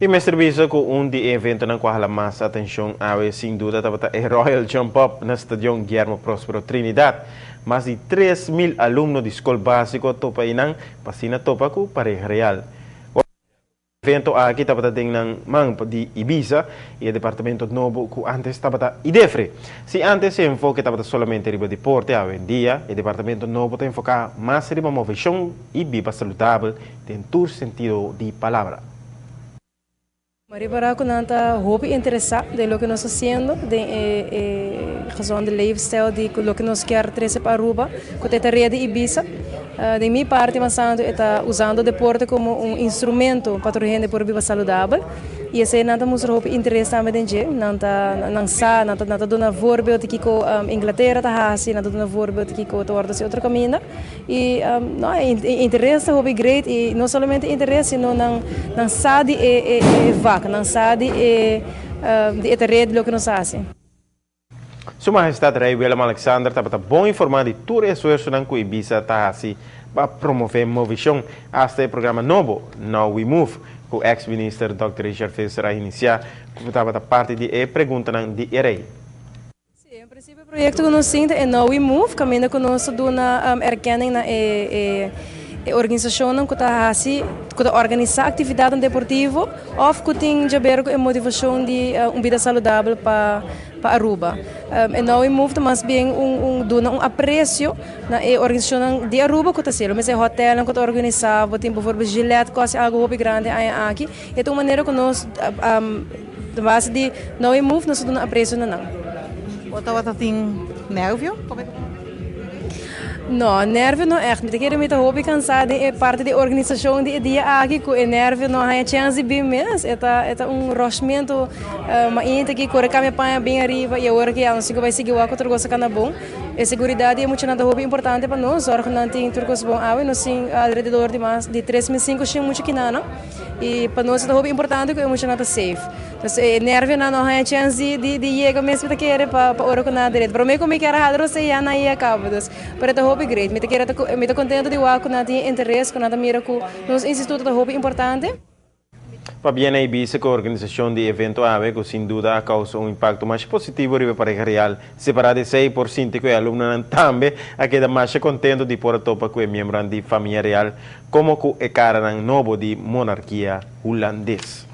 E mester bisa cu un di e eventonan cu a hala mas atencion awe sin duda tabata e Royal Jump Up na Stadion Guillermo Prospero Trinidad. Mas di 3000 alumno di scol basico a topa eynan pa asina topa cu pareha real. Evento aki tabata den nan man di Ibisa y e departamento nobo cu antes tabata IDEFRE. Si antes e enfoke tabata solamente riba deporte, awendia e departamento nobo ta enfoca mas riba movecion y biba saludabel den tur sentido di palabra. Mi a ripara cu nan ta hopi interesa den loke nos ta haciendo, den e gezonde leefstijl di loke nos kier trece pa Aruba, cu ta e tarea di Ibisa. Den mi parti mas tanto e ta usando deporte como un instrumento pa tur hende por biba saludabel y esey nan ta mustra hopi interes tambe den dje. Nan ta nan sa, nan ta nan ta duna voorbeeld di kico Inglatera ta haci, nan ta duna voorbeeld di kico ta wordo haci otro caminda. Y no, e interes ta hopi great y no solamente interes sino nan nan sa di e e vak, nan sa di e di e tarea di loke nos ta haci. Su Mahestad Rey Willem Alexander tabata bon informá di tur e esfuersonan ku Ibisa ta hasi pa promové movishon, asta e programa nobo, Now We Move, ku eks minister Dòkter Richard Visser a inisiá, ku tabata parti di e preguntanan di e rey. Sí, en principio e proyecto cu nos tin ta e Now We Move, caminda cu nos ta duna erkenning na e e organisacionnan cu ta haci, cu ta organisa actividadnan deportivo of cu tin djaber cu e motivacion di un bida saludabel pa pa Aruba. E Now We Move ta mas bien un un duna un aprecio na e organisacionnan di Aruba cu ta hacielo. Mester e hotelnan cu ta organisa, bo tin bijvoorbeeld Gillette cu a haci algo hopi grandi aña aki. E ta un manera cu nos. De base di No e Move nos ta duna aprecio na nan. Bo tabata tin nervio? No, nervio no echt. Mi ta kere mi ta hopi cansa den e parti di organisacion di e dia aki cu e nervio no haya chance di bin mes. E ta e ta un rushmento mainta aki core cambia paña bin ariba y awor aki ya nos tin cu bay sigui wak otro cosa cana bon. E seguridad di e muchanan ta hopi importante pa nos. Zorg nan tin tur cos bon awe. Nos tin alrededor di mas di 3500 mucha kinanan. Y pa nos ta hopi importante cu e muchanan ta safe. Entonces e nervionan no haya chance di di di yega mes mi ta kere pa pa ora cu nan a drenta. Prome cu mi kier a hala rosé ya nan yega caba. Dus pero e ta hopi great. Mi ta kere ta mi ta contento di wak cu nan tin interes, cu nan ta mira cu nos instituto ta hopi importante. Pabia na Ibiza cu organisacion di evento awe cu sin duda a causa un impacto masha positivo riba e pareha real. Separa di esey por sinti cu e alumnonan tambe a keda masha contento di por a topa cu e miembronan di famia real como cu e caranan nobo di monarkia Hulandes.